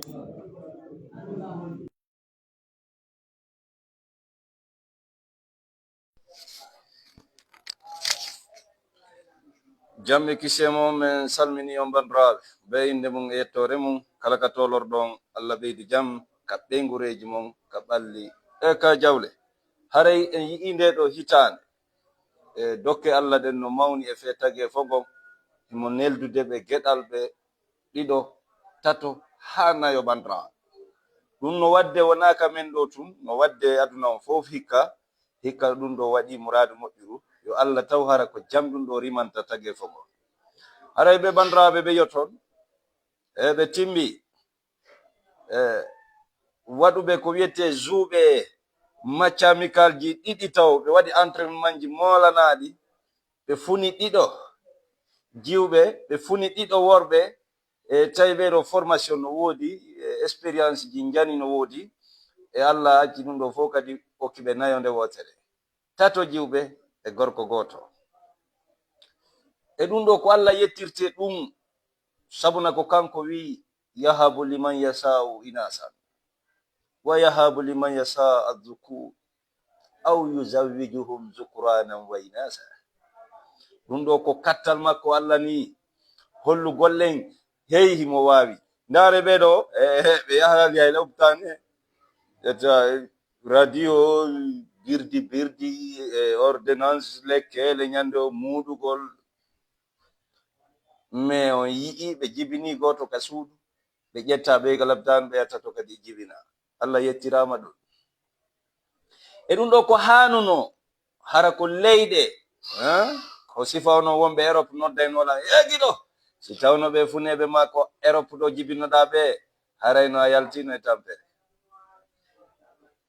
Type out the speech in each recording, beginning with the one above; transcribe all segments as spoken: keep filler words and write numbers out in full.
Jam e kisee mo, men salmini on banndiraaɓe, be innde mum e yettoore mum, kala ka toolorɗon, Allah ɓeydu jam ka ɓeynguureeji mon, ka ɓalli e ka jawle. Haray en yi'ii ndee ɗoo hitaande, e dokke Allah ɗen no mawni e fee tagee fogo, himo neldude ɓe geɗalɓe ɗiɗo, tato, haa nayo banndiraaɓe. Ɗum no waɗde wonaa ka men ɗoo tun, no waɗde aduna on fof hikka, hikka ɗum ɗoo waɗii muraadu moƴƴuru, yo Allah taw hara ko jam ɗum ɗoo rimanta tagee fogo. Haray ɓe banndiraaɓe ɓe yo toon, e ɓe timmi, e waɗuɓe ko wiyetee juuɓe macca amicalji ɗiɗi taw, ɓe waɗi entraînementji moolanaaɗi, ɓe funi ɗiɗo jiwɓe, ɓe funi ɗiɗo worɓe, e tawi ɓee ɗoo formation no woodi, e expérienceji njani no woodi, e Allah acci ɗum ɗoo fof kadi okki ɓe nayo nde wootere. Tato jiwɓe e gorko gooto. E ɗum ɗoo ko Allah yettirtee ɗum, sabuna ko kanko wi'i, "Yahabu liman yasha'u inasan, wa yahabu liman yasha'u adh-dhukur, aw yuzawwijuhum dhukranan wa inasa." Ɗum ɗoo ko kattal makko Allah ni, hollugol en, hey, himo waawi. Ndaare ɓee ɗoo, e, e, ɓe yahaali hay lopitaane, ƴetta, e, radio, birdi, birdi, e, ordonnance, lekkeele, ñande o muuɗugol. Mais on yi'i ɓe jibini gooto ka suudu, ɓe ƴetta ɓe ka lopitaane, ɓe yatta to kadi jibina. Allah yettiraama ɗum. E ɗum ɗoo ko haanuno, hara ko leyɗe, hein? Ko sifa ono wonɓe Europe noddaynola, "E giɗo, si tawno ɓe funeeɓe ma ko Europe ɗo jibinoɗaa ɓe, harayno a yaltino e tampere."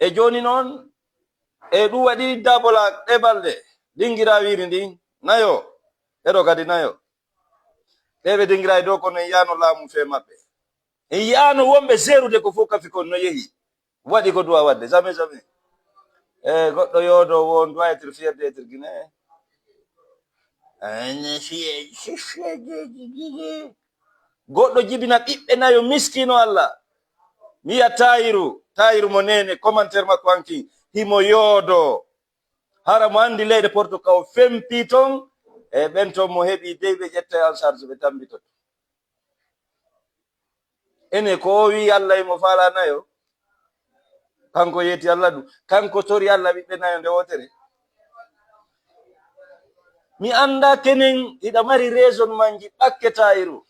E jooni noon, e ɗum waɗi dabola ɗe balɗe, ɗingiraawiiri ndin, nayo, ɗeɗo kadi nayo. Ɓe ɓe dingiraay dow kono en yi'aano laamu fee maɓɓe. En yi'aano wonɓe seerude ko fof kafi kon no yehi. Waɗi ko duwa waɗde, jamais, jamais. E goɗɗo yoodo wo on doit être fier d'être Guinéen. Ene fier, si fier de, de, de, de. Goɗɗo jibina ɓiɓɓe nayo miskiino Allah. Mi yi'a Tayiru, Tayiru mo neene, commentaire makko hanki, himo yoodo. Hara mo anndi leyɗe Porto ka o fempi ton, e ɓen ton mo heɓi dey ɓe ƴetta en charge ɓe tambitoto. Ene ko o wi'i Allah e mo faala nayo, kanko yeeti Allah ɗum, kanko tori Allah ɓiɓɓe nayo nde wootere. Mi annda kenen hiɗa mari raisonnementji ɓakke Tayiru.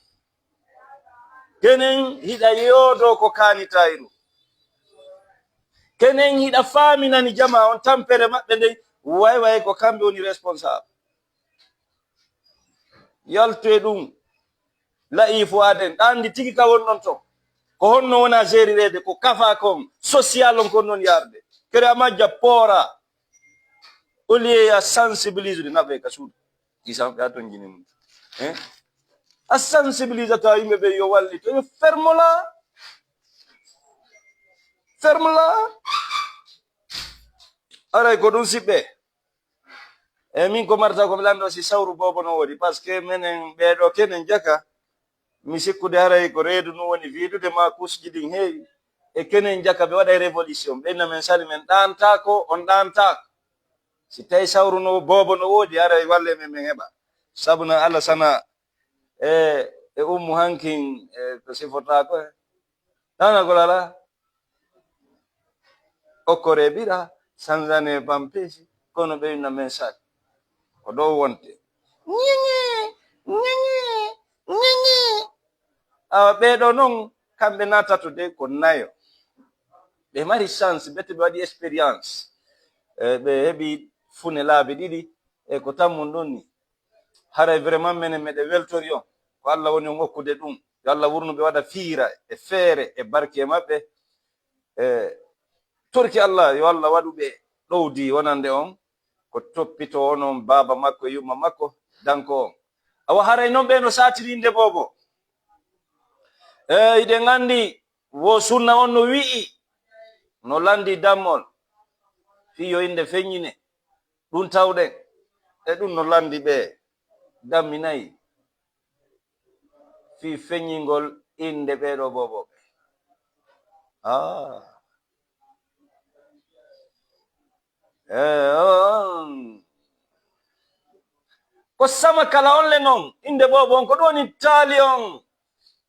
Kenen hiɗa yoodo ko kaani Tayiru. Kenen hiɗa faaminani jama on tampere maɓɓe nden, way way ko kamɓe woni responsable. Yaltu e ɗum. La'i fuwaaden, ɗa anndi tigi ka wonɗon ton. Ko honno wona gérireede, ko kafa kon, social on kon non yarde. Kere a majja poora. Au lieu ya sensibiliser, naɓe ka suudu. Isa, ya ton jini mum. Hein? A sensibiliser ta yimɓe ɓe yo wallito, yo fermola. Fermola. Aray ko ɗum siɓɓe. E min ko marta ko mi lanndo si sawru boobo no woodi, parce que menen ɓeeɗo kenen jaka, mi sikkude haray ko reedu nu woni viidude ma kusji ɗin heewi. E kenen jaka ɓe waɗay révolution, ɓe inna men sali men ɗaantaako, on ɗaantaako. Si tawi sawru no boobo no woodi, haray walle men men heɓa. Sabu na Allah sana e, e ummu hankin e ko sifotaako e. Ɗaanagol alaa. Okkore ɓira, sanzane pampesi, kono ɓe winna men sali. Ko ɗo wonte. Ñeñe, ñeñe, ñeñe. Awa ɓeeɗo noon, kamɓe naatato de ko nayo. Ɓe mari chance, bete ɓe waɗi expérience. E, ɓe heɓi fune laabi ɗiɗi, e ko tammun ɗum ni. Haray vraiment menen meɗen weltori on. Ko Allah woni on okkude ɗum. Yo Allah wurnu ɓe waɗa fiira e feere e barke e maɓɓe. E torki Allah, yo Allah waɗu ɓe ɗowdi wonande on. Ko toppito onon baaba makko e yumma makko, danko on. Awa haray noon ɓe no saatiri innde boobo. E, hiɗen anndi wo sunna on no wi'i, no lanndi dammol, fii yo innde feññine. Ɗum tawɗen. E ɗum no lanndi ɓe dammi nayi fii feññingol innde ɓeeɗo boobooɓe. Ah. Eh, on. Ko sama kala on le non, inde boobo on, ko ɗum woni taali on.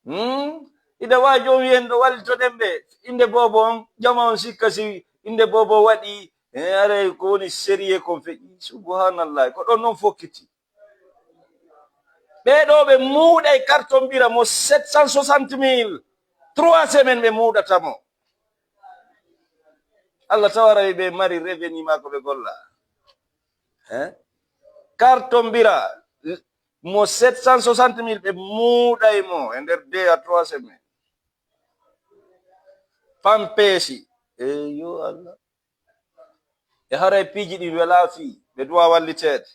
Hmm? Ida waawi joom wiyen ɗo wallitoɗen ɓe, inde boobo on, jama on sikka si inde boobo waɗi, eh, aray ko woni sérieux kon feƴƴi. Subhanallah, ko ɗon non fokkiti. Ɓee ɗoo ɓe muuɗay karton bira mo sept cent soixante mille, trois semaines ɓe muuɗata mo. Allah tawara ɓe mari revenu maa ko ɓe golla. Hein? Karton bira mo sept cent soixante mille ɓe muuɗay mo e nder deux à trois semaines. Pampeesi. Eyo Allah. E haray piiji ɗin welaa fii, ɓe duwa walliteede.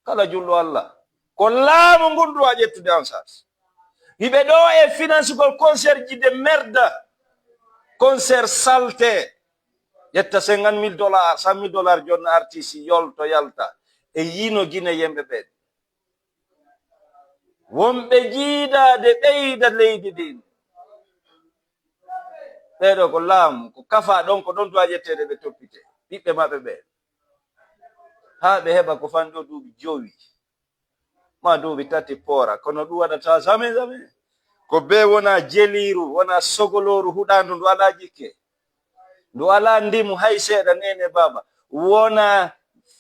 Kala julɗo Allah, ko laamu ngun duwa ƴettude en charge. Hiɓe ɗo e financegol concert ji de merde, concert salte. Ƴetta cinquante mille dollars, cent mille dollars jonna artiste yolto yalta. E yino Gine yemɓe ɓen. Wonɓe jiidaade ɓeyda leydi ndin. Ɓee ɗoo ko laamu, ko kafaa ɗon, ko ɗon duwa ƴetteede ɓe toppite. Ɓiɓɓe maɓɓe ɓee. Haa ɓe heɓa ko fanɗi ɗoo duuɓi jowi. Maa duuɓi tati poora. Kono ɗum waɗata jamais, jamais. Ko bee wona jeliiru, wona sogolooru huɗaandu ndu alaa jikke. Ndu alaa ndimu hay seeɗa, neene baaba. Wona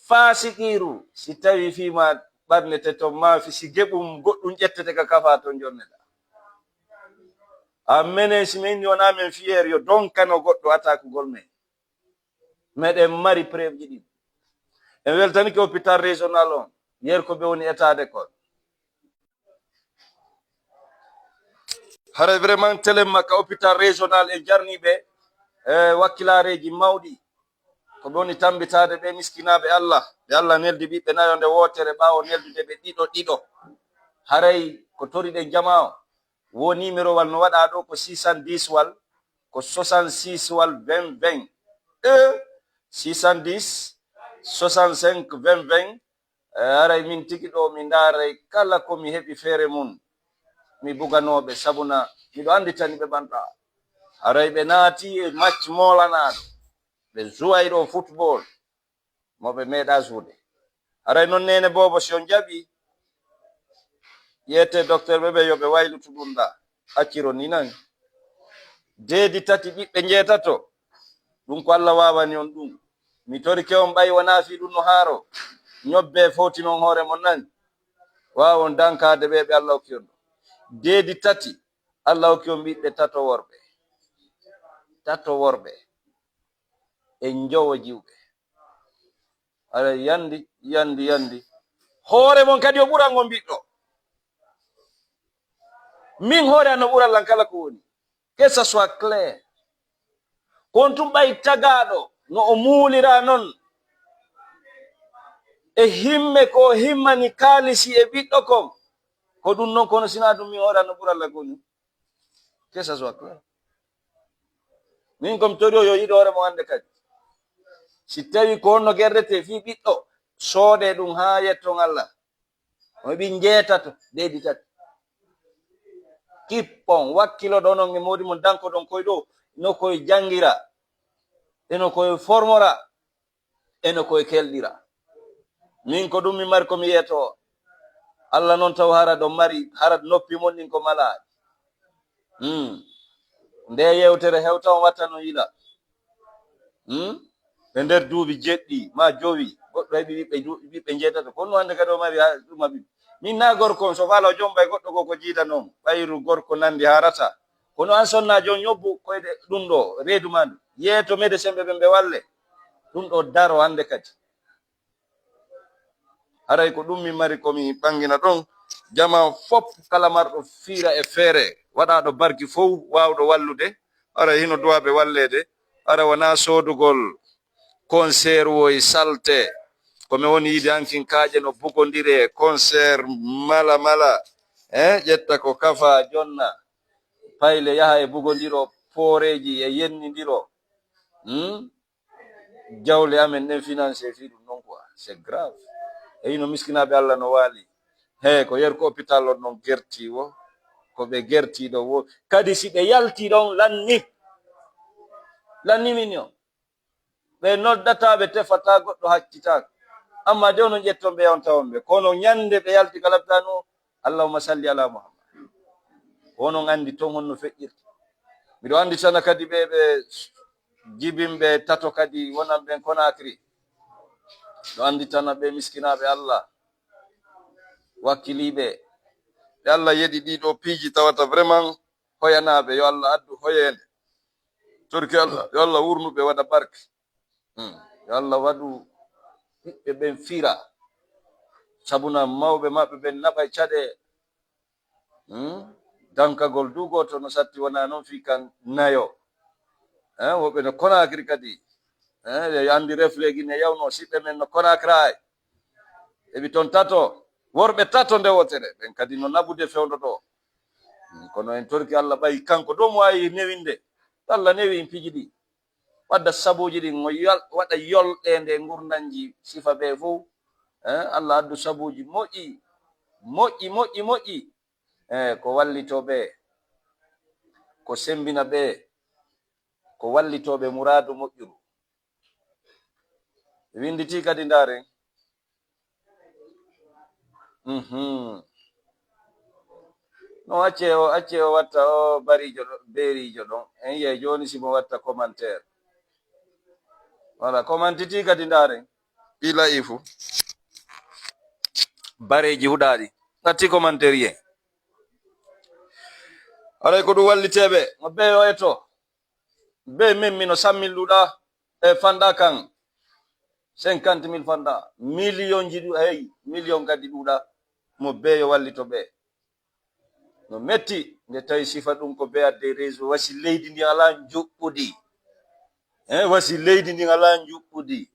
faasiqiiru, si tawi fii ma ɓarnete ton maafi, si geɓum goɗɗum ƴettete ka kafaa ton jonneɗa. A menen si min wona men fier yo donkano goɗɗo atakugol men. Meɗen mari preuve ji ɗin. En weltanike hôpital régional on. Yer ko ɓe woni etaade kon. Haray vraiment telemma ka hôpital régional e jarniiɓe, e wakkilaareeji mawɗi. Ko ɓe woni tambitaade ɓe miskinaaɓe Allah. Ɓe Allah neldi ɓiɓɓe nayo nde wootere ɓaawo neldude ɓe ɗiɗo ɗiɗo. Haray ko toriɗen jamaa o. Wo numéro wal no waɗa ɗo ko six cent dix wal, ko soixante-six wal vingt vingt. E six cent dix, soixante-cinq, vingt vingt. E, haray min tigi ɗo mi ndaaray kala ko mi heɓi feere mun. Mi buganooɓe sabuna miɗo annditani ɓe ɓanɗa. Haray ɓe naati e match moolanaaɗo. Ɓe zuway ɗo football. Mo ɓe meeɗa zuude. Haray non neene boobo si on jaɓi, ƴeete docteur ɓe ɓe yo ɓe waylutu ɗum ɗa. Acciro ni nan. Deedi tati ɓiɓɓe njeetato. Ɗum ko Allah waawani on ɗum. Mi torike on ɓay wonaa fii ɗum no haaro. Ñobbe fowti non hoore mon nan. Waawa on dankaade ɓe ɓe Allah hokki on ɗum. Deedi tati, Allah hokki on ɓiɓɓe tato worɓe. Tato worɓe. E njowo jiwɓe. Aɗa yandi, yandi, yandi. Hoore mon kadi o ɓuran on ɓiɗɗo. Min hoore an no ɓuran lan kala ko woni. Que ça soit clair. Ko on tun ɓay tagaaɗo no o muulira non. E himme ko o himmani kaalisi e ɓiɗɗo kon. Ko ɗum non kono sinaa ɗum min hoore an no ɓuran lan ko woni. Que ça soit clair. Min ko mi tori o yo yiɗo hoore mo hannde kadi. Si tawi ko honno gerdete fii ɓiɗɗo, soodee ɗum haa yetton Allah. O heɓi njeetato, deedi tati. Kippon, wakkiloɗon on e moodi mon dankoɗon koy ɗo, no koy janngira, e no koy formora. Eno koye kelɗira. Min ko ɗum mi mari ko mi yeeto. Allah noon taw hara ɗo mari, hara noppi mon ɗin ko malaaɗi. Hmm. Nde yewtere hewta on watta no yila. Hmm? E nder duuɓi jeɗɗi ma jowi, goɗɗo heɓi ɓiɓɓe du-, ɓiɓɓe njeetato. Kono hannde kadi o mari ha-, ɗum ma ɓiɓɓe. Min na gorko on, so faala o jombay goɗɗo ko, ko jiida noon. Ɓayru gorko nandi harata. Kono an sonna jon ñobbu koyɗe ɗum ɗo, reedu ma ndu. Yeeto médecin ɓe ɓen ɓe walle. Ɗum ɗo daro hannde kadi. Haray ko ɗum mi mari ko mi ɓangina ɗon. Jama fop kala marɗo fiira e feere, waɗaɗo barki fow, waawɗo wallude. Haray hino duwaaɓe walleede. Hara wonaa soodugol concert woy salte. Ko mi woni yiide hankin kaaƴe no bugondire, concert mala mala. Eh, ƴetta ko kafa jonna. Payle yaha e bugondiro, pooreeji e yennindiro. Hmm? Jawle amen ɗen financé fii ɗum non quoi. C'est grave. E hino miskinaaɓe Allah no waali. He, ko yer ko hôpital on non gerti wo. Ko ɓe gerti ɗo wo. Kadi si ɓe yalti ɗon lanni. Lanni min yo. Ɓe noddataa, ɓe tefataa, goɗɗo haccitaaka. Amma de onon ƴetton ɓe, on tawon ɓe. Kono ñande ɓe yalti ka laptaan o, Allahumma salli ala Muhammad. Onon anndi ton honno feƴƴirta. Miɗo anndi tana kadi ɓe, ɓe jibinɓe tato kadi wonan ɓen Conakry. Miɗo anndi tana ɓe miskinaaɓe Allah, wakkiliiɓe. Ɓe Allah yeɗi ɗiɗo piiji tawata vraiment hoyanaaɓe. Yo Allah addu hoyeende. Torki Allah, yo Allah wurnu ɓe, waɗa barke. Hmm. Yo Allah waɗu ɓiɓɓe ɓen fira. Sabuna mawɓe maɓɓe ɓen naɓa e caɗe. Hmm. Dankagol du gooto no satti wona noon fii kan nayo. Eh, woɓɓe no Conakry kadi. Eh, yo anndi refleji ne yawno siɓɓe men no Conakry ay. Eɓi toon tato, worɓe tato nde wotere, ɓen kadi no naɓude fewndo ɗo. Hmm, kono en torki Allah ɓay kanko ɗo mo waawi newinde. Allah newi en piiji ɗi. Wadda sabuuji ɗin, mo yol-, waɗa yolɗeende e ngurndanji sifa ɓe fof. Eh, Allah addu sabuuji moƴƴi, moƴƴi, moƴƴi, moƴƴi. Eh, ko wallitoo ɓe, ko semmbina ɓe, ko wallitoo ɓe muraadu moƴƴuru. Winnditi kadi ndaaren. Mhm. No, acce o, acce o watta o bariijo ɗo, beeriijo ɗon. En yiyay jooni si mo watta commentaire. Voilà, commentiti kadi ndaaren. Ila ifu. Bareeji huɗaaɗi. Ngatti commentaire yen. Aray ko ɗum walliteeɓe. Mo beeyo e to. Be min mino sammil ɗuuɗa e fanɗa kan. Cinquante mille fanɗa. Million ji ɗu-, hey, million kadi ɗuuɗa. Mo beeyo wallito ɓe. No metti nde tawi sifa ɗum ko be adde réseau, wasi leydi ndi alaa njuɓɓudi. Eh, wasi leydi ndi alaa njuɓɓudi.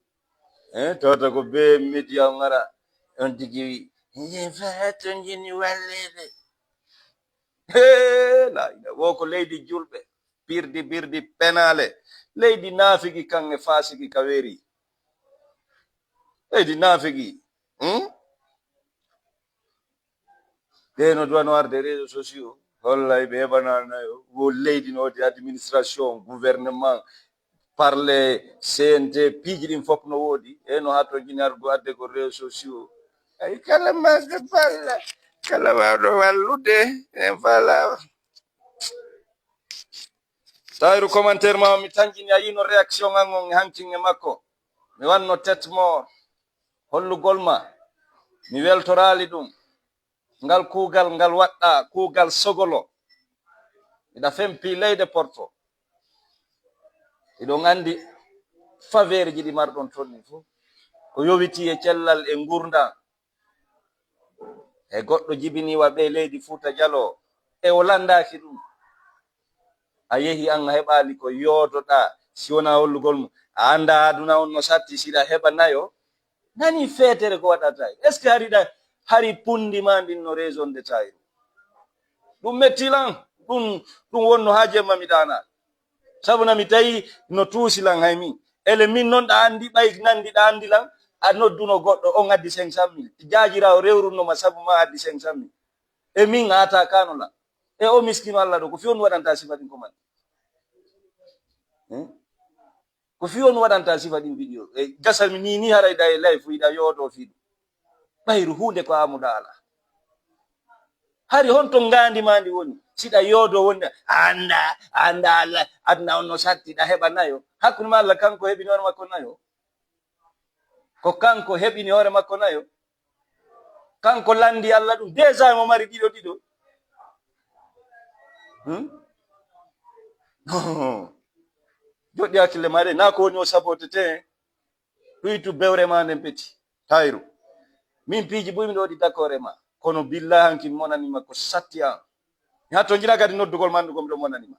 Eh, tawata ko be média ngara on tigi wi, "Nde faa to njini walleede." He, la ila, wo ko leydi julɓe. Pirdi, birdi, penaale. Leydi naafigi kan e faasigi ka weeri. Leydi naafigi. Hmm? Ɓe no duwano arde réseaux sociaux. Hollay ɓe heɓanaanayo. Wo leydi no woodi administration, gouvernement, parle, C N T, piiji ɗin fof no woodi. E no haa to jini argo adde ko réseaux sociaux. Ay, kala masde balla, kala waawɗo wallude, en fala. Tawiru commentaire ma o, mi tanƴini, a yino réaction an on e hankin e makko. Mi wanno tête mort, hollugol ma. Mi weltoraali ɗum. Ngal kuugal ngal waɗɗa, kuugal sogolo. Miɗa fempi leyde Porto. Hiɗon anndi faveur ji ɗi marɗon toon ɗin fof. Ko yowiti e cellal e ngurndan. E goɗɗo jibiniwa ɓe leydi Fuuta Jaloo, e o lanndaaki ɗum. A yehi an a heɓaali ko yoodoɗaa, si wonaa hollugol mo. A anndaa aduna on no satti, siɗa heɓa nayo. Nani feetere ko waɗata? Est-ce que hari ɗa, hari punndi ma ndin no raison de taille? Ɗum metti lan, ɗum, ɗum wonno haa jemma mi ɗaanaa. Sabu na mi tawi no tuusi lan hay min. Ele min non ɗa anndi ɓay nanndi ɗa anndi lan, a nodduno goɗɗo, on addi cinq cent mille. Jaajiraawo rewrunno ma sabu ma addi cinq cent mille. E min a ata kano lan. E o miskino Allah ɗo, ko fi on waɗanta sifa ɗin ko man. Hmm? Ko fi on waɗanta sifa ɗin vidéo. E gasa mi ni, ni haray ɗa e live, iɗa yoodo fi ɗum. Ɓayru huunde ko amuɗa ala. Hari honto ngaandi ma ndi woni? Siɗa yoodo wonde, a annda, a annda Allah, aduna on no satti, ɗa heɓa nayo. Hakkunde ma Allah kanko heɓini hoore makko nayo. Ko kanko heɓini hoore makko nayo. Kanko landi Allah ɗum. Déjà mo mari ɗiɗo ɗiɗo. Hmm? Joɗɗi hakkille ma de, na ko woni o sabotete. Ɗuytu bewre ma nden peti. Tayru. Min piiji buy miɗo waɗi d'accord e ma. Kono billahi hanki mi monani ma ko satti an. Mi hatto jina kadi noddugol ma anndu ko miɗo monani ma.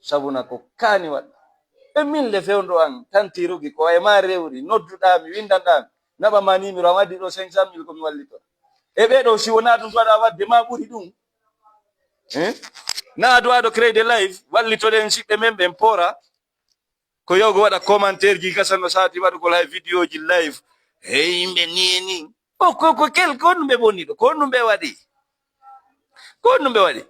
Sabuna ko kaani waɗɗa. E min le fewndo an, tantirugi ko e ma rewri, nodduɗaa mi, winndanɗaa mi, naɓa ma numéro, a waddi ɗo cinq cent mille ko mi wallito. E ɓee ɗo si wonaa ɗum waɗa wadde ma ɓuri ɗum. Eh? Na duwa ɗo créer de live, wallitoɗen siɓɓe men ɓen poora. Ko yawgo waɗa commentaire ji gasa no saati waɗugol hay vidéo ji live. Hey, yimɓe ni e ni. O ko, ko kel, ko honɗum ɓe bonni ɗo? Ko honɗum ɓe waɗi? Ko honɗum ɓe waɗi?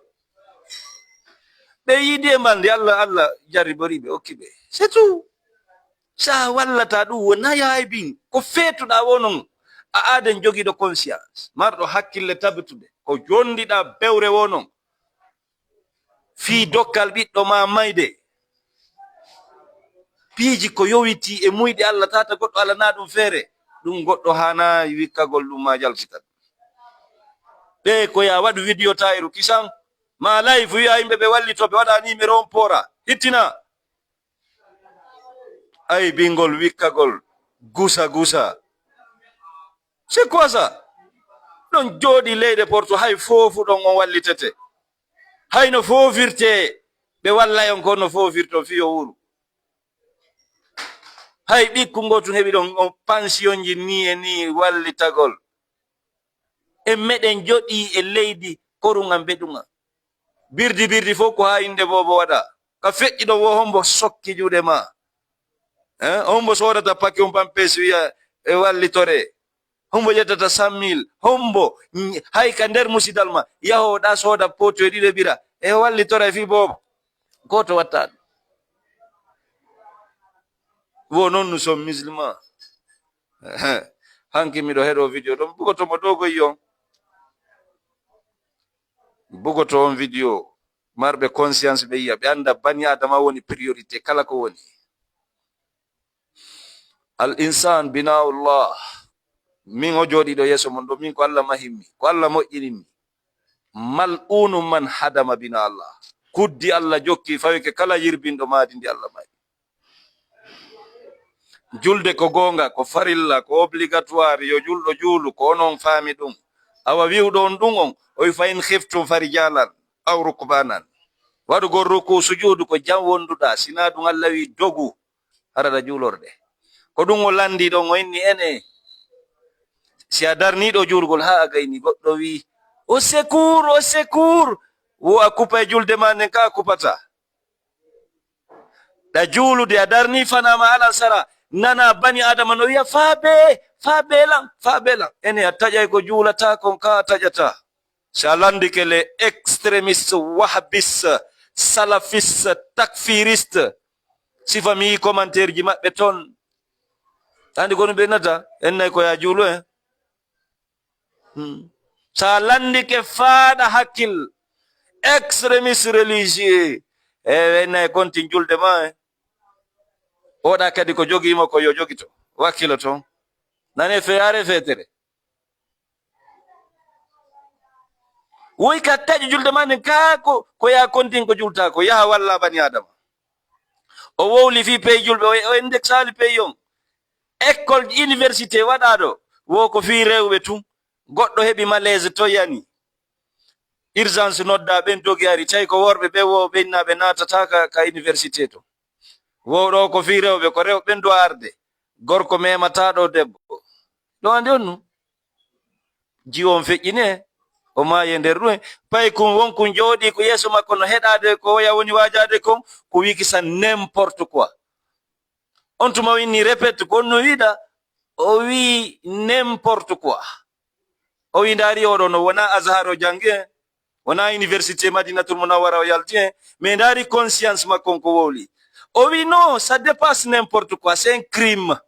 Ɓe yiidi e mbalndi, Allah, Allah jarribori ɓe, okki ɓe. C'est tout. Sa wallata ɗum, wona yahay bin. Ko feetuɗa wo non. A aaden jogiiɗo conscience, marɗo hakkille tabitude. Ko jondiɗa bewre wo non. Fii dokkal ɓiɗɗo ma mayde. Piiji ko yowiti e muyɗe Allah, tata goɗɗo alana ɗum feere. Ɗum goɗɗo haana wikkagol ɗum ma jalkital. Ɓe ko ya waɗu video Tahiru kisan. Ma live wi'a yimɓe ɓe wallito, ɓe waɗa numéro on poora. Hittina. Ay bingol wikkagol. Gusa gusa. C'est quoi ça? Ɗon jooɗi leyɗe Porto hay foofu ɗon on wallitete. Hay no foofirte ɓe wallay on ko no foofirto fiyo wuru. Hay ɓikku ngo tun heɓi ɗon on pansiyonji ni e ni wallitagol. E meɗen joɗi e leydi koruŋa mbeɗuŋa. Birdi birdi fof ko haa innde boobo waɗa. Ka feƴƴi ɗon wo hombo sokki juuɗe ma? Eh, hombo soodata paki on pampes wiya e wallitore? Hombo ƴettata cent mille? Hombo ñ-, hay ka nder musidal ma, yaho ɗa sooda potoy ɗiɗo ɓira e wallitore fii boobo? Gooto wattaɗo. Wo non nous sommes musulmans. Hanki miɗo heɗo video ɗon, bugoto mo dogoyi on. Bugoto on video, marɓe conscience ɓe yiya, ɓe annda bani Adama woni priorité, kala ko woni. Al insan binaullah. Min o jooɗiɗo yeeso mon ɗo, min ko Allah mahimmi, ko Allah moƴƴinimmi. Mal'unu man hadama bina Allah. Kuddi Allah jokki fawike kala yirbinɗo maadi ndi Allah mahi. Julde ko goonga, ko farilla, ko obligatoire, yo julɗo juulu, ko onon faami ɗum. Awa wi'uɗo on ɗum on, o wi, "Fa in khiftum farijalan aw rukbanan." Waɗugol ruku sujuudu ko jam wonduɗa, sina ɗum Allah wi dogu, hara ɗa juulorde. Ko ɗum o landi ɗon, o inni ene. Si a darniiɗo juulgol haa a gayni, goɗɗo wi, "O secours, o secours." Wo a kupa e julde ma nden ka a kupata. Ɗa juulude, a darni fanama alan sara, nana bani Adama no wiya, "Faabe, faabe lan, faabe lan." Ene a taƴay ko juulata kon ka a taƴata. Si a landike les extrémistes, wahhabistes, salafistes, takfiristes, sifa mi yi commentaire ji maɓɓe ton. Andi ko ɗum ɓe innata? Ennay ko ya juulu en. Hmm. Sa landike faaɗa hakkil, extrémiste religieux, e wena e kontin julde ma e. Oɗa kadi ko jogimo ko yo jogito. Wakkilo ton. Nane feyaare fetere. Woy ka taƴi julde ma nden, ka ko, ko ya kontin ko julta ko, yaha walla bani Adama. O wowli fii pey julɓe, o, o indeksali pey on. École, université waɗaaɗo, wo ko fii rewɓe tun. Goɗɗo heɓi malaise to yani. Urgence nodda, ɓen dogi ari, tawi ko worɓe ɓe wo ɓe innaaɓe naatata ka, ka université to. Wo ɗo ko fii rewɓe, ko rewɓe ɓen do arde. Gorko memata ɗo debbo. Ɗo andi on nu. Jiwo on feƴƴine, o maayi e nder ɗum. Pay kun won kun jooɗi ko yeeso makko no heɗaade ko oya woni waajaade kon, ko wiki sa n'importe quoi. On tuma o inni répète, ko on no wiɗa, o wi n'importe quoi. O wi ndaari oɗo no wona Azhar o jangi en, wona Université Madinatul Munawwara o yalti en, mais ndaari conscience makko on ko wowli. O wi non, ça dépasse n'importe quoi, c'est un crime.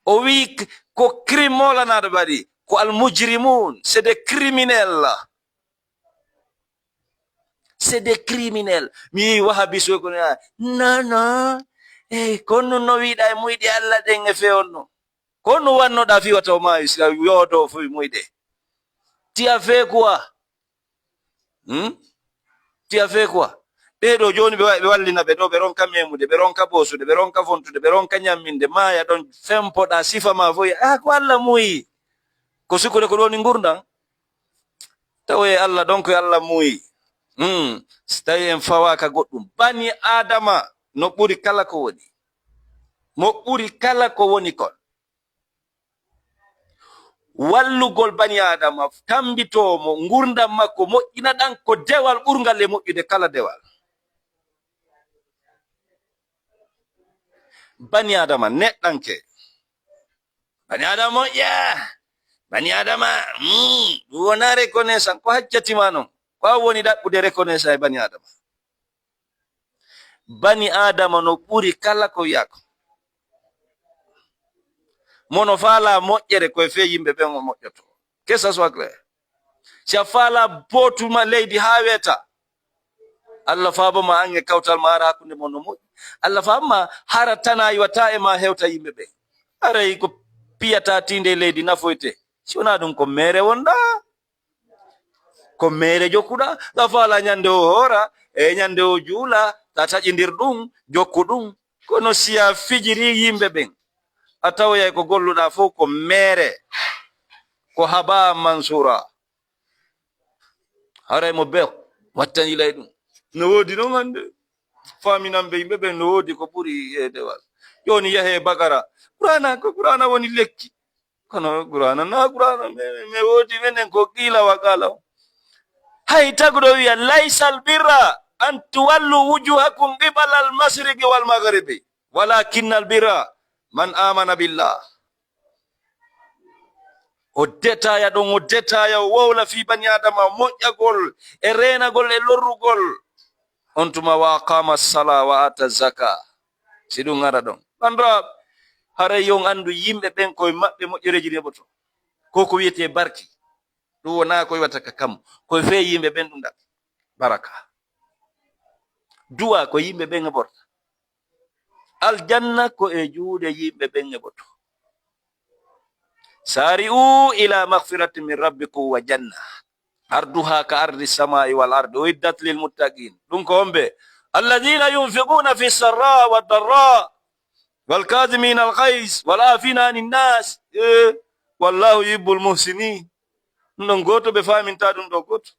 O wi k-, ko crime molanaaɗo ɓaɗi, ko al mujrimun, c'est des criminels. C'est des criminels. Mi yi wahabisoy ko na, non, non. Ey, kon nun no wiɗa e muyɗi Allah ɗen e fewon no. Ko nu wannoɗa fi wata o maayi, si a yoodo fo muyɗe. Tu as fait quoi? Hmm? Tu as fait quoi? Ɓee ɗo jooni ɓe wa-, ɓe wallina ɓe ɗo, ɓe ronka memude, ɓe ronka boosude, ɓe ronka fontude, ɓe ronka ñamminde, maaya ɗon fempoɗa sifa ma fof, ah, ko Allah muuyi. Ko sikkude ko ɗoni ngurndan. Tawa e Allah ɗon ko Allah muuyi. Hmm. Si tawi en fawaaka goɗɗum, bani Adama no ɓuri kala ko woni. Mo ɓuri kala ko woni kon. Wallugol bani Adama, tambitoo mo, ngurndan makko moƴƴina ɗan ko dewal ɓurngal e moƴƴude kala dewal. Bani Adama, neɗɗanke. Bani Adama moƴƴa. Bani Adama, mm, ɗum wona reconnaissant, ko haccatima non. Ko an woni ɗaɓɓude reconnaissance e bani Adama. Bani Adama no ɓuri kala ko wiyaa ko. Mo no faalaa moƴƴere, ko e fee yimɓe ɓen o moƴƴoto. Que ça soit clair. Si a faalaa bootu ma leydi haa weeta, Allah faabo ma an e kawtal ma hara hakkunde mon no moƴƴi. Allah faabo ma hara tanaa iwata e ma hewta yimɓe ɓen. Haray ko piyataa tiinde e leydi nafoyte. Si wonaa ɗum ko meere wonɗaa. Ko meere jokkuɗaa. Ɗa faalaa ñande o hoora, e ñande o juula, ta taƴindir ɗum, jokku ɗum. Kono si a fijiri yimɓe ɓen, a tawoyay ko golluɗaa fof ko meere, ko habaa mansuura. Haray mo bew wattanilay ɗum. No woodi noon hannde. Faaminan ɓe yimɓe ɓen no woodi ko ɓuri e dewal. Jooni yahee bakara. Qur'aana ko Qur'aana woni lekki. Kono Qur'aana na Qur'aana, mi, mi, mi woodi menen ko qiila wa qaala. Hay taguɗo wiya, "Laysal birra an tuwallu wujuhakum qibala al-mashriqi wal maghribi, walakinnal birra man amana billah." O detaaya ɗon, o detaaya, o wowla fii bani Aadama, moƴƴagol e reenagol e lorrugol. On tuma, "Wa aqama sala wa ata zaka." Si ɗum ara ɗon. Banndiraaɓe, haray yo on anndu yimɓe ɓen ko e maɓɓe moƴƴereeji neɓoto. Ko ko wiyetee barki. Ɗum wonaa ko iwata ka kammu. Ko e fee yimɓe ɓen ɗum ɗaɓɓi. Baraka. Du'a ko yimɓe ɓen e ɓorta. Aljanna ko e juuɗe yimɓe ɓen e ɓoto. Sari'u ila maghfiratin min rabbikum wa janna. Arduha ka ardi samai wal ardi. Uiddat lil muttaqin. Ɗum ko homɓe? Alladhina yunfiquna fi sarra wa darra. Wal kadhimina al ghayz. Wal afina anin nas. Eh, wallahu yuhibbul muhsinin. Ɗum ɗon gooto ɓe faaminta ɗum ɗo gooto.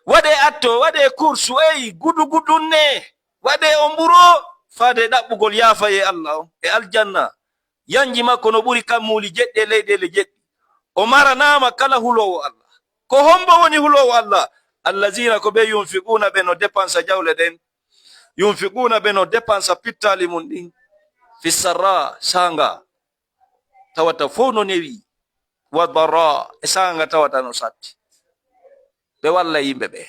Waɗee atto, waɗee kursu, eyi, gudu gudun ne. Waɗee o mburo faade ɗaɓɓugol yaafayee Allah on e aljanna. Yanji makko no ɓuri kammuuli jeɗɗi e leyɗeele jeɗɗi. O maranaama kala huloowo Allah. Ko hombo woni huloowo Allah? Allazina ko ɓe yunfiquna ɓe no dépensa jawle ɗen. Yunfiquna ɓe no dépensa pittaali mun ɗin. Fi sarra, saanga. Tawata fof no newi, wa dara, e saanga tawata no satti. Ɓe walla yimɓe ɓe.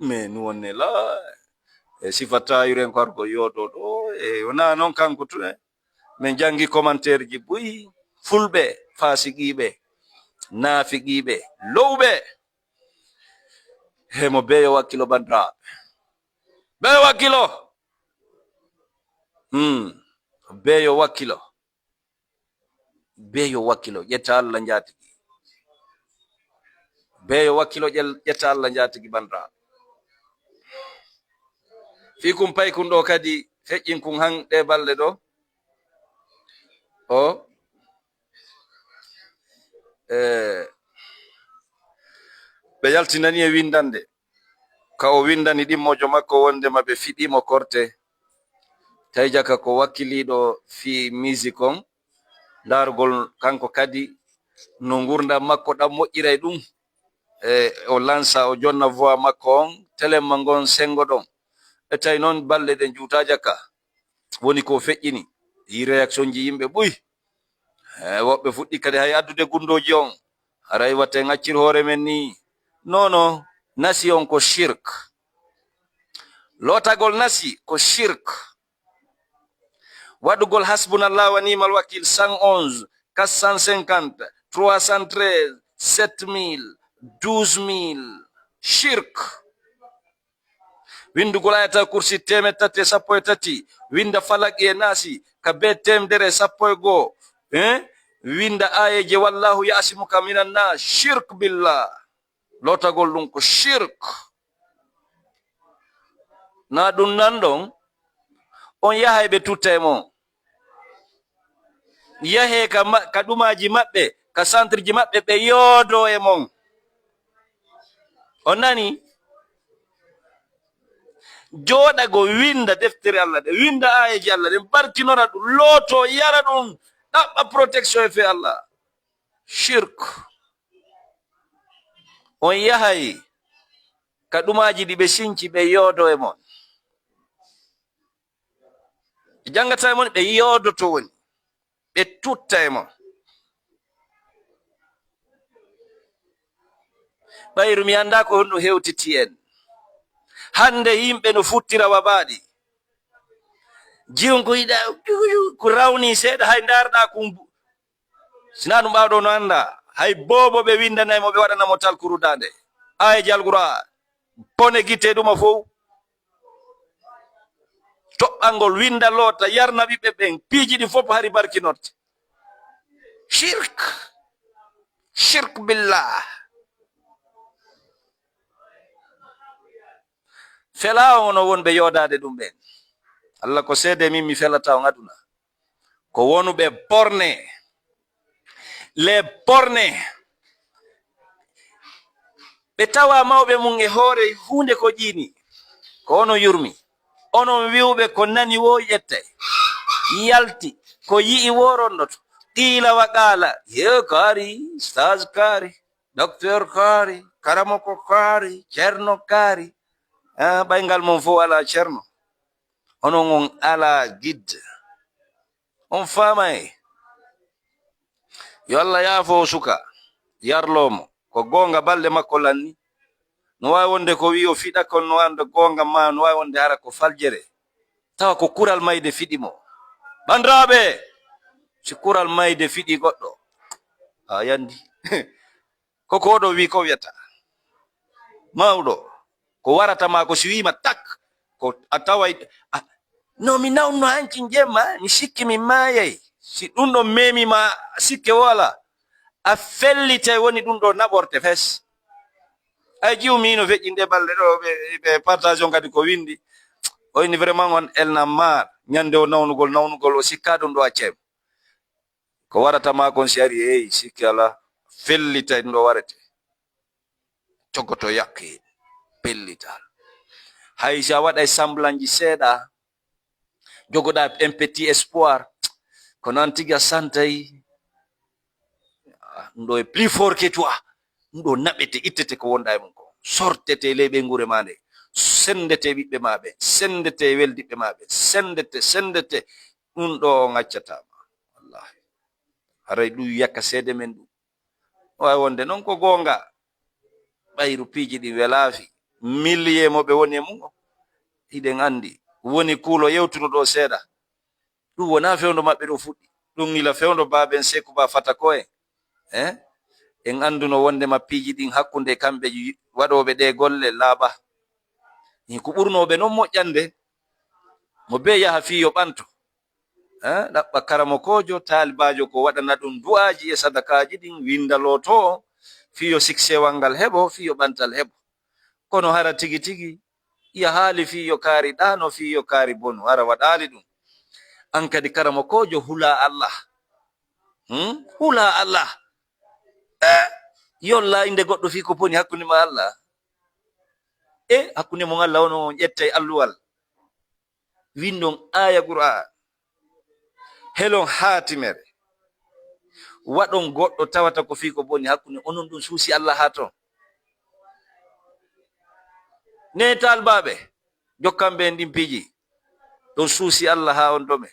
Mais nu wonne la, e sifa taayuren ko argo yoodo ɗo, e wona noon kanko tun, e min janngi commentaire ji buy, fulɓe, faasiqiiɓe, naafiqiiɓe, lowɓe. He mo beeyo wakkilo banndiraaɓe. Beeyo wakkilo. Hmm. Beeyo wakkilo. Beeyo wakkilo, ƴetta Allah njaatigi. Beeyo wakkilo, ƴel-, ƴetta Allah njaatigi banndiraaɓe. Fii kun pay kun ɗo kadi, feƴƴin kun han ɗe balɗe ɗo. O, eh, ɓe yaltinani e winndande. Ka o winndani ɗimmoojo makko wonndema ɓe fiɗii mo korte. Tawi jaka ko wakkiliiɗo fii musique on, ndaargol kanko kadi no ngurndan makko ɗan moƴƴira e ɗum. E o lansa, o jonna voix makko on, telemma ngon senngo ɗon. E tawi noon balɗe ɗen juutaa jaka. Woni ko feƴƴini, yi réaction ji yimɓe ɓuy. Eh, woɓɓe fuɗɗi kadi hay addude gundooji on. Haray watte en accir hoore men ni. Non, non, nasi on ko shirk. Lootagol nasi ko shirk. Waɗugol hasbunallah wa ni'mal wakil cent onze, quatre cent cinquante, trois cent treize, sept mille, douze mille. Shirk. Winndugol Ayatal Kursi teemeɗɗe tati e sappo e tati, winnda Falaqi e Naasi ka bee teemedere e sappo e goo, eh? Winnda aayeeje "Wallahu ya'simuka minan naas", shirk billah. Lootagol ɗum ko shirk. Na ɗum nan ɗon, on yahay ɓe tutta e mon. Yahee ka ma-, ka ɗumaaji maɓɓe, ka centre ji maɓɓe, ɓe yoodoo e mon. On nani? Jooɗagol, winnda deftere Allah ɗe, winnda aayeeje Allah ɗen, barkinora ɗum, lootoo, yara ɗum, ɗaɓɓa protection e fee Allah. Shirk. On yahay ka ɗumaaji ɗi ɓe sinci, ɓe yoodoo e mon. Ɓe janngata e mon, ɓe yoodoto woni. Ɓe tutta e mon. Ɓayru mi anndaa ko honno hewtiti en. Hannde yimɓe no futtira wabaaɗi. Jiwon ko yiɗa, ko rawni seeɗa, hay ndaarɗaa kumbu. Sinaa ɗum ɓaaɗo no anndaa, hay boobo ɓe winndanay mo, ɓe waɗana mo talkuru daande. Aayeeje Alqur'aan, pone gite ɗuma fow. Toɓɓangol, winnda, loota, yarna ɓiɓɓe ɓen, piiji ɗin fof hari barkinorte. Shirk. Shirk billah. Felaa on, onon wonɓe yoodaade ɗum ɓen. Allah ko seede, min mi felataa on aduna. Ko wonuɓe borne. Les bornés. Ɓe tawa mawɓe mum e hoore huunde ko ƴiini. Ko onon yurmi. Onon wi'uɓe ko nani woo ƴettay. Yalti. Ko yi'i woo rondoto. Qiila wa qaala. Yee kaari, ustaaz kaari, docteur kaari, karamoko kaari, ceerno kaari. Ah, ɓay ngal mon fof alaa ceerno. Onon on alaa guide. On faamay. Yo Allah yaafo o suka, yarloo mo. Ko goonga balɗe makko lanni. No waawi wonde ko wi'i o fiɗa, kono no waawi wonde goonga ma, no waawi wonde hara ko faljere. Tawa ko kural mayde fiɗi mo. Banndiraaɓe, si kural mayde fiɗi goɗɗo, a yandi. Ko ko ɗo wi ko wiyata. Mawɗo, ko warata ma ko si wiima tak, ko a taway, a, no mi nawno hanki jemma, mi sikki mi maayay. Si ɗum ɗo memi ma, sikke wala, a fellitay woni ɗum ɗo naɓorte fes. Ay jiwmi no feƴƴinde balɗe ɗo, ɓe, ɓe partage on kadi ko windi. O ini vraiment on elna maar, ñande o nawnugol, nawnugol o sikka ɗum ɗo accay mo. Ko warata ma kon si ari, eyi, sikki alaa, fellitay ɗum ɗo warete. Cogoto yaqqi, pellital. Hay si a waɗay semblanji seeɗa, jogoɗa un petit espoir, ko noon tigi a santay. Ah, ɗum ɗo est plus fort que toi. Ɗum ɗo naɓete, ittete ko wonɗa e mum ko. Sortete ley ɓeynguure ma nde. Sendete ɓiɓɓe ma ɓe. Sendete weldiɓɓe ma ɓe. Sendete, sendete. Ɗum ɗo on accata ma. Wallahi. Haray ɗum yakka seede men ɗum. Waawi wonde noon ko goonga. Ɓayru piiji ɗin welaafi. Millier mo ɓe woni e mum o. Hiɗen anndi. Woni kuulo yewtuno ɗo seeɗa. Ɗum wonaa fewndo maɓɓe ɗo fuɗɗi. Ɗum gila fewndo baaben Seeku Ba Fata ko en. Eh? En annduno wondema piiji ɗin hakkunde kamɓe waɗooɓe ɗee golle laaɓa. Ko ɓurnooɓe noon moƴƴande, mo bee yaha fii yo ɓanto. Eh? Ɗaɓɓa karamokoojo, taalibaajo ko waɗana ɗum du'aaji e sadakaaji ɗin, winndalooto fii yo siksewal ngal heɓo, fii yo ɓantal heɓo. Kono hara tigi tigi, yahaali fii yo kaari ɗaano, fii yo kaari bonu, hara waɗaali ɗum. An kadi karamokoojo, hulaa Allah. Hmm? Hulaa Allah. E yolla innde goɗɗo fii ko boni hakkunde ma Allah. E hakkunde mon Allah, onon on ƴettay alluwal. Winndon aaya Qur'aan. Helon haatimere. Waɗon goɗɗo tawata ko fii ko boni hakkunde, onon ɗum suusi Allah haa ton. Ne taalibaaɓe, jokkan ɓe en ɗin piiji. Ɗon suusi Allah haa on dome.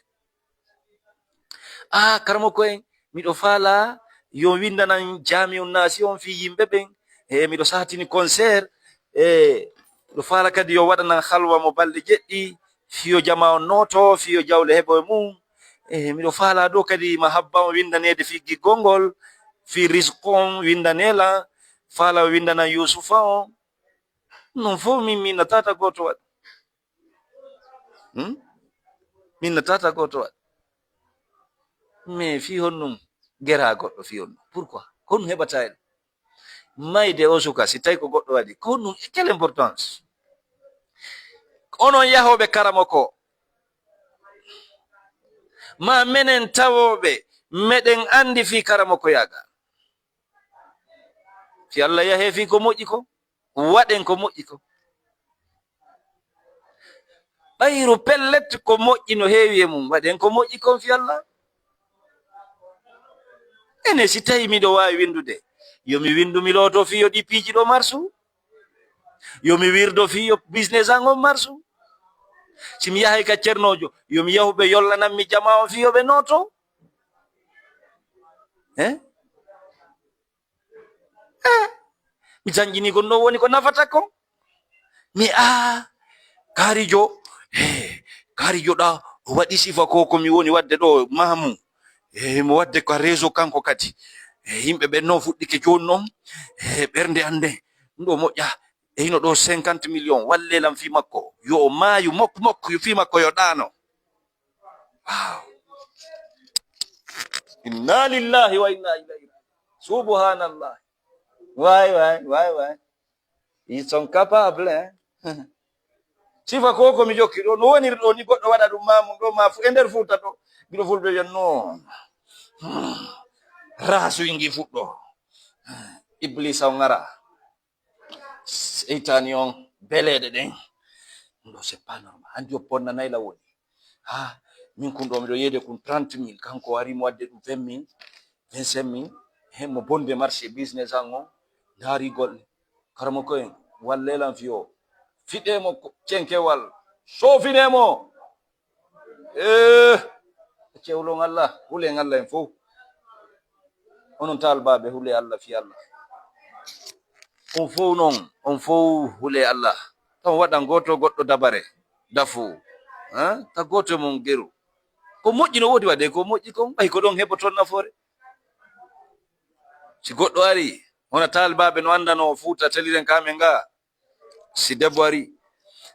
Ah, karamoko en, miɗo faala yo winndanan Jaami'un Naasi on fii yimɓe ɓen. E miɗo saatini concert. E miɗo faala kadi yo waɗanan halwa mo balɗe jeɗɗi, fii yo jamaa on nooto, fii yo jawle heɓo e mum. E miɗo faala ɗo kadi mahabba on winndaneede fii giggol ngol, fii risqu on winndanee lan, faala o winndanan Yuusufa on. Non fof min, min no tata gooto waɗ. Hmm? Min no tata gooto waɗ. Mais fii honɗum geraa goɗɗo fii honɗum? Pourquoi? Ko honɗum heɓataa en? Mayde o suka, si tawi ko goɗɗo waɗi, ko honɗum? Quelle importance? Onon yahooɓe karamoko, ma menen tawooɓe, meɗen anndi fii karamokoyaagal. Fii Allah yahee fii ko moƴƴi ko, waɗen ko moƴƴi ko. Ɓayru pellet ko moƴƴi no heewi e mum, waɗen ko moƴƴi kon fii Allah. Ene si tawi miɗo waawi winndude, yo mi winndu mi looto fii yo ɗi piiji ɗo marsu. Yo mi wirdo fii yo business an on marsu. Si mi yahay ka cernoojo, yo mi yahu ɓe yollanan mi jamaa on fii yo ɓe nooto. Eh? Eh? Mi janngini kon ɗon woni ko nafata kon. Mi a kaarijo, eh, kaarijo ɗa o waɗi sifa ko ko mi woni waɗde ɗo maamu. Eh, mo waɗde ko réseau kanko kadi. Eh, yimɓe ɓen noon fuɗɗike jooni noon. Eh, ɓernde an nde ɗum ɗo moƴƴa. E hino ɗo cinquante millions, wallelam fii makko. Yo o maayu mok mok, fii makko yo ɗaano. Wow. Inna lillahi wa inna ilayhi raji'un. Subhanallah. Way, way, way, way. Ils sont capables, hein. Sifa ko ko mi jokki ɗo, no woniri ɗo ni goɗɗo waɗa ɗum ma mum ɗo ma fu-, e nder Fuuta ɗo. Giɗo fulɓe wiyan non. Rasu ingi fuɗɗo. Iblisa o ngara. Seytaani on, beleeɗe ɗen. Ɗum ɗo, c'est pas normal. Anndi o bonnanay la woni. Ha, min kun ɗo miɗo yeede kun trente mille, kanko o ari mo wadde ɗum vingt mille, vingt-cinq mille. He mo bonde marché business an on, ndaari golle. Karamoko en, wallelan fiyo. Fiɗe mo ko-, cenkewal. Soofine mo. Eh, cewlon Allah, hulen Allah en fow. Onon taalibaaɓe, hule Allah fii Allah. On fow non, on fow hule Allah. Taw waɗan gooto goɗɗo dabare, dafu. Ha? Ta gooto e mon geru. Ko moƴƴi no woodi waɗde, ko moƴƴi kon, ɓay ko ɗon heɓoton nafoore. Si goɗɗo ari, wona taalibaaɓe no anndanoo Fuuta teliren ka men nga. Si debbo ari,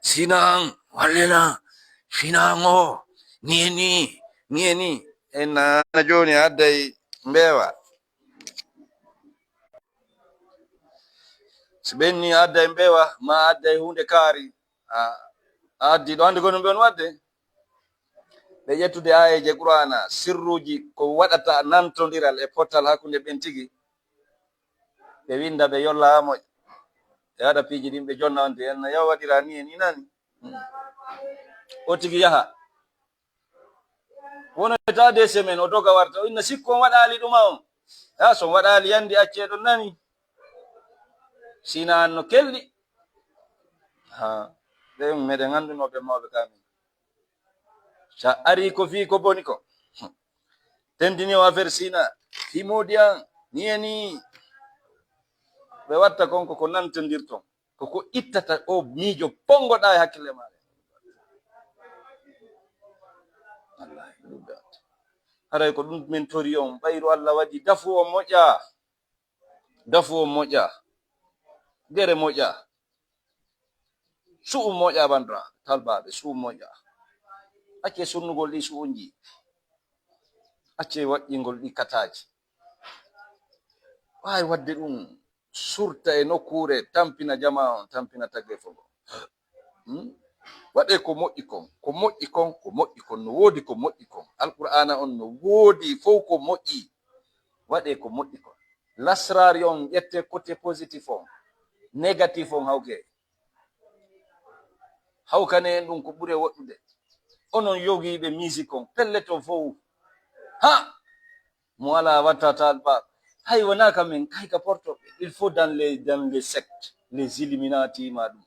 sinan, wallela, sinan o, ni e ni, ni e ni. En na jooni a adday mbeewa. Si ɓenni a adday mbeewa, ma a adday huunde kaari, a, a addi ɗo anndi ko ɗum ɓe on waɗde. Ɓe ƴettude aayeeje Qur'aana, sirruuji ko waɗata nantondiral e pottal hakkunde ɓen tigi. Ɓe winnda, ɓe yolla haa moƴƴa. Ɓe waɗa piiji ɗin, ɓe jonna on, te en yo waɗira ni e ni nani. Hmm. O tigi yaha. Wonoyta deux semaines, o doga warta. O inna, sikku on waɗaali ɗuma on. Yaa, so on waɗaali yandi, accee ɗon nani. Sina an no kelɗi. Ha, ɓe meɗen anndunoo ɓe mawɓe ka men. Sa ari ko fii ko boni ko. Tendini o affaire Sina. Fii moodi an, ni e ni. Ɓe watta kon ko, ko nantondirton. Ko ko ittata o miijo pongoɗa e hakkille maare. Wallahi, ɗum ɗaat. Haray ko ɗum min tori on, ɓayru Allah waɗi dafu o moƴƴa. Dafu o moƴƴa. Gere moƴƴa. Su'u moƴƴa, bandira, talbaaɓe, su'u moƴƴa. Accee sunnugol ɗi su'unji. Accee waɗɗingol ɗi kataaji. Waawi waɗde ɗum surta e nokkuure, tampina jamaa on, tampina tageefo ngo. Hmm? Waɗee ko moƴƴi kon, ko moƴƴi kon, ko moƴƴi kon, no woodi ko moƴƴi kon. Alqur'aana on no woodi fow ko moƴƴi. Waɗee ko moƴƴi kon. Lasraari on ƴettee côté positif on, négatif on hawgee. Hawkanee en ɗum ko ɓuri woɗɗude. Onon yogiiɓe musique on, pellet on fow. Ha! Mo alaa watta talba. Hay wonaa ka men, hay ka porto. Il faut dans les, dans les sectes, les Illuminati ma ɗum.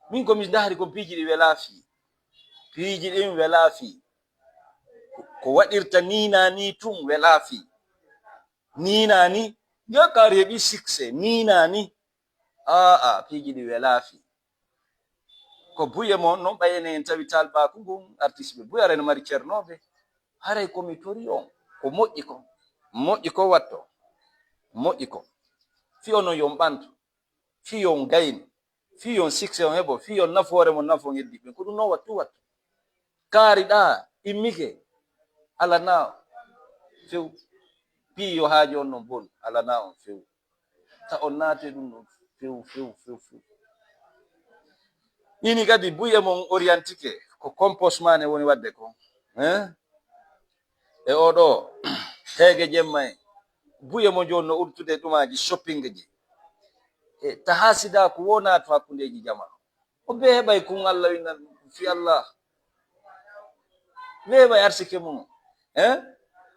Min ko mi ndaari ko piiji ɗi welaa fii. Piiji ɗin welaa fii. Ko waɗirta nii naa nii tun welaa fii. Nii naa nii, yo kaari heɓi succès, nii naa nii. Aa, piiji ɗi welaa fii. Ko buye mon non, ɓay enen en tawi talbaaku ngun, artiste ɓe buy, aray no mari cernooɓe. Haray ko mi tori on, ko moƴƴi kon. Moƴƴi kon watto. Moƴƴi kon. Fii onon yo on ɓantu. Fii yo on gaynu. Fii yo on succès on heɓo. Fii yo on nafoore mon nafo on heddiiɓe. Ko ɗum non wattu wattu. Kaari ɗaa, immike. Alanaa on few. Fii yo haaju on non bonu. Alanaa on few. Ta on naate ɗum ɗon few, few, few, few. Ini kadi buye mon orientike ko compost mane woni waɗde ko. Hein? E oɗo heege jemma en, buye mo jooni no urtude ɗumaaji shopping ji. E ta haasida ko wonaa to hakkundeeji jama. O be heɓay kun Allah winnan fi Allah. Be heɓay arsike mun. Hein?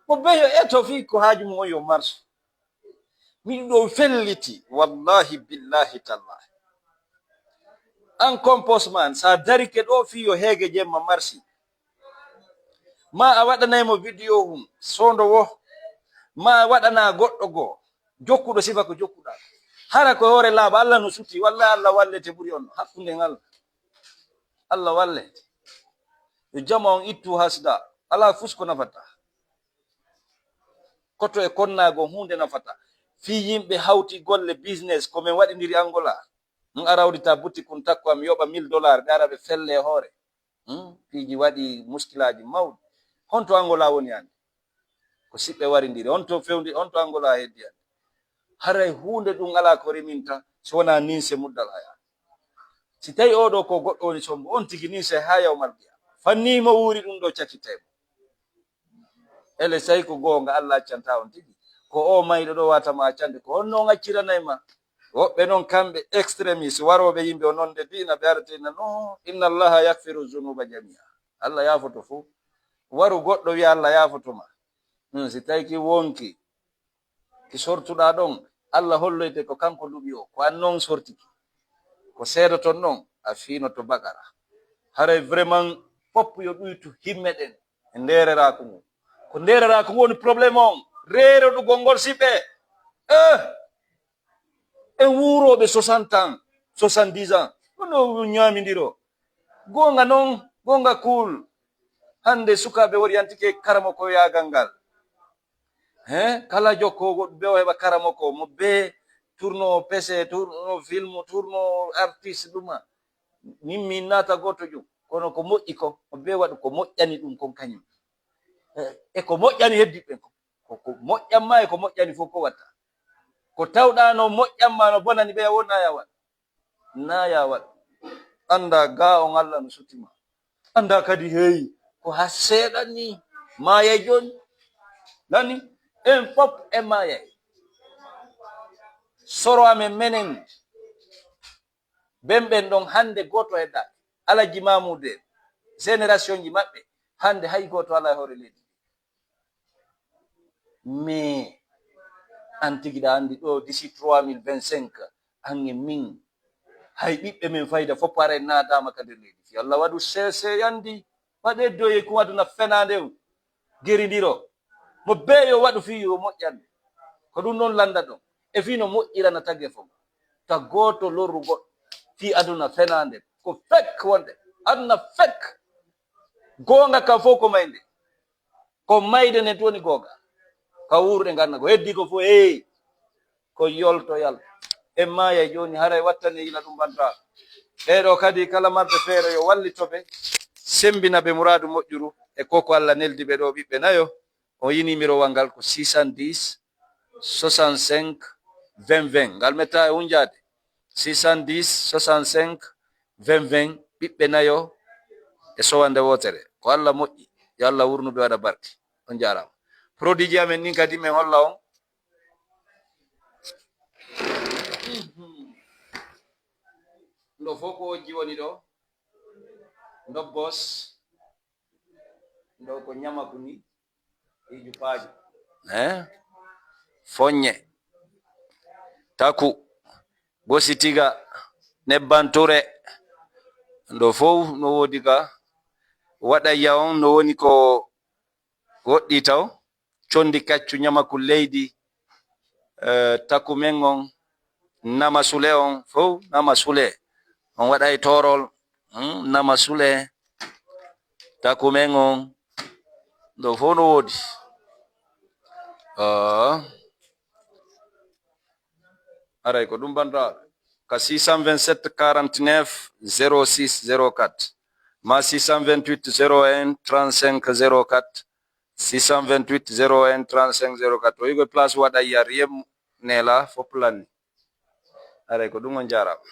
Mo be yo eto fi ko haaju mun on yo marsu. Miɗo ɗo felliti, wallahi, billahi, tallahi. An compost man, sa darike ɗo fii yo heege jemma marsi, ma a waɗanay mo video hum, sondo wo, ma a waɗana goɗɗo goo, jokkuɗo sifa ko jokkuɗa. Hara ko hoore laaɓa, Allah no suti, walla Allah wallete ɓuri on, hakkunde ngal. Allah wallete. Yo jama on ittu hasda, alaa fus ko nafata. Koto e konnaago huunde nafata. Fii yimɓe hawti golle business, ko min waɗindiri Angola. Ɗum ara uddita boutique kun takko am yoɓa mille dollars, ɓe ara ɓe felle e hoore. Hmm? Piiji waɗi muskilaaji mawɗi. Honto Angola woni hannde? Ko siɓɓe warindiri. Honto fewndi, honto Angola heddi hannde? Haray huunde ɗum alaa ko reminta, si wonaa ninse muddal haya. Si tawi oɗo ko goɗɗo woni sombo, on tigi ninse haa yawmal qiyaama. Fanni mo wuuri ɗum ɗo cakitay mo. Ele tawi ko goonga, Allah accanta on tigi. Ko o mayɗo ɗo wata ma accande, ko honno on acciranay ma? Woɓɓe non kamɓe extremiste, warooɓe yimɓe o nonde diina, ɓe arata ina, "No, inna Allaha yaghfiru dhunuba jamia." Allah yaafoto fof. Waru goɗɗo wiya Allah yaafoto ma. Hmm, si tawi ki wonki, ki sortuɗa ɗon, Allah holloyte ko kanko luɓi o, ko an non sortiki. Ko seedoton ɗon, a fiinoto bakara. Haray vraiment fop yo ɗuytu himme ɗen e ndeereraaku ngun. Ko ndeereraaku ngun woni problème on. Reeroɗugol ngol siɓɓe. Eh! En wuurooɓe soixante ans, soixante-dix ans. Kono ñaamindiro. Goonga non, goonga cool. Hannde sukaaɓe wori yantike karamoko yaagal ngal. He, kala jokko goɗɗo be o heɓa karamoko mo be tourno pese, tourno film, tourno artiste ɗuma. Min min naata gooto jum. Kono ko moƴƴi ko, mo be waɗu ko moƴƴani ɗum kon kañum. Eh, e ko moƴƴani heddiɓe ɓen ko. Ko, ko moƴƴan ma e ko moƴƴani fof ko watta. Ko tawɗa no moƴƴan ma no bonani ɓe wona ya waɗ. Na ya waɗ. Annda ga on Allah no sutima. Annda kadi heyi ko ha seeɗan ni maayay joni. Nani? En fop e maayay. Soro amen menen. Ben ɓen ɗon hannde gooto heddaki. Alhaji Mamoudou en. Génération ji maɓɓe. Hannde hay gooto ala e hoore leydi. Mais an tigi ɗa anndi ɗo d'ici trois mille vingt-cinq, an e min, hay ɓiɓɓe men fayda fof pare naadaama ka nder leydi. Si Allah waɗu sese yandi, waɗe doye ko aduna fenaande o, gerindiro. Mo beyo waɗu fii yo moƴƴan. Ko ɗum noon lannda ɗon. E fii no moƴƴirana tagge fof. Ta gooto lorru goɗɗo fii aduna fenaande. Ko fek wonde. Aduna fek. Goonga ka fof ko maynde. Ko mayde nden woni goonga. Ka wuurɗe nganna ko heddi ko fof, hey, ko yolto yalto. En maayay jooni, haray wattane yila ɗum banta. Ɓeeɗo kadi kala marɓe feere yo wallito ɓe, sembina ɓe muraadu moƴƴuru e ko ko Allah neldi ɓe ɗo ɓiɓɓe nayo. O yini mirowal ngal ko six cent dix, soixante-cinq, vingt vingt. Ngal metta e hunjaade. Six cent dix, soixante-cinq, vingt vingt, ɓiɓɓe nayo e sowande wootere. Ko Allah moƴƴi. Yo Allah wurnu ɓe waɗa barke. On jaaraama. Produit ji amen ɗin kadi min holla on. Ɗo fof ko ojji woni ɗo. Ndobbos. Ɗo ko ñamaku ni. Iju paajo. Eh? Foññe. Taku. Gosi tiga. Nebban ture. Ɗo fof no woodi ga. Waɗa ya on no woni ko woɗɗi taw. Condi kaccu ñamaku leydi. Eh, taku men on. Nama sule on. Fof nama sule. On waɗa e torol. Hmm, nama sule. Taku men on. Ɗo fof no woodi. Ah. Aray ko ɗum banta ka six cent vingt-sept quarante-neuf zéro six zéro quatre. Ma six cent vingt-huit zéro un trente-cinq zéro quatre. Six cent vingt-huit zéro un trente-cinq zéro quatre. O yigo place waɗa yar yem nela fof lanni. Aray ko ɗum on jaaraama.